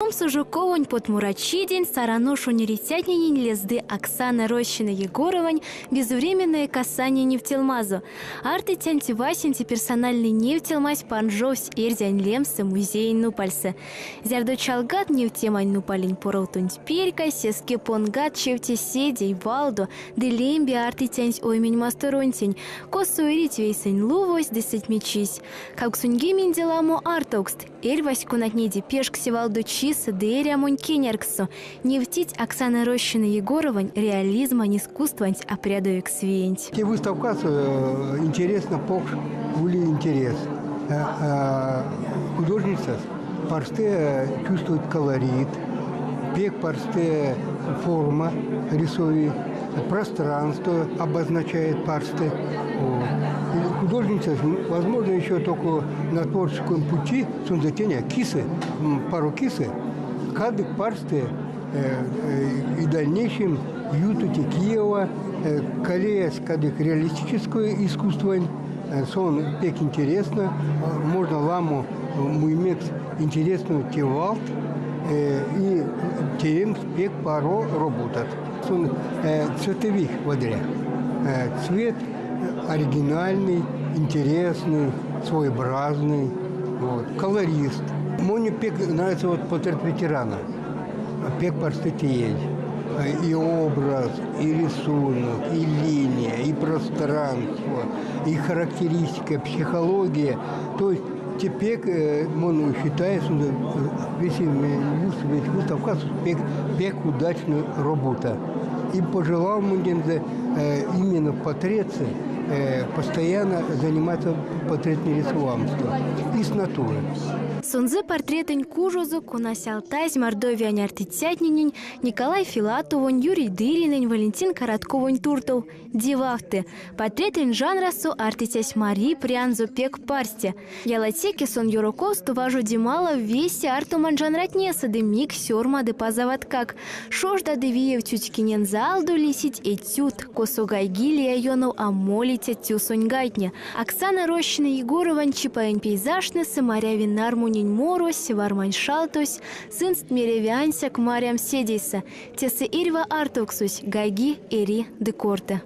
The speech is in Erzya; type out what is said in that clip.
Вастовомс Жуковонь потмурачиденть Саран ошонь эрицятненень лезды Оксана Рощина-Егоровань Безвременное касание невтелмазо. Артыцянть васенце персональной невтелмась панжовсь эрзянь лемсэ музеень нупальсэ. Зярдо чалгат невтемань нупалень поровтонть перька, сеске понгат чевте седей, валдо ды лембе артыцянть оймень масторонтень, косо эрить вейсэнь лувось ды сэтьмечись. 80 ламо артовкст, эрьвась конатнеде пешксе валдочисэ ды эрямонь кеняркссо, невтить Оксана Рощина-Егоровань реализмань искусстванть апрядовикс виенть. Те выставкасо интересно покш ули интерес. Художница парсте чувствует колорит, пек парсте форма рисует, пространство обозначает парсте. Вот. Художница, возможно, еще только на творческом пути сонзэ кисы, пару кисы, кадык парсте и дальнейшем ютыть киява, колеясь кадык реалистическое искусство, сон пек интересно, можно ламо муемекс интересную те валт и теемс пек паро роботат. Сон цветовик вадря. Цвет оригинальный, интересный, своеобразный, вот, колорист. Мне пек нравится вот портрет ветерана. Пек парсте теезь. И образ, и рисунок, и линия, и пространство, и характеристика, психология. То есть теперь мон считаю, что весь весь выставка пек, пек удачная работа. И пожелал мне именно портреты постоянно заниматься портретным рисованством и с натуры. Сонзэ портретэнь кужозо, конась алтазь Мордовиянь артыцятненень Николай Филатовонь, Юрий Дыринэнь, Валентин Коротковонь туртов дивавты. Портретэнь жанрасо артыцясь мари прянзо пек парсте. Ялатеке сон ёроковсто важоди малав весе артомань жанратнесэ ды мик сёрмады пазаваткак. Шожда ды виев тютькинензэ алдо лисить этюдт, косо гайги лия ёнов а молиця тюсонь гайтне. Оксана Рощина-Егоровань чипаень пейзажтнесэ маряви нармунень морось, вармань шалтось, сынст мереви ансяк марямс седейсэ. Тесэ эрьва артовксось гайги, эри ды корты.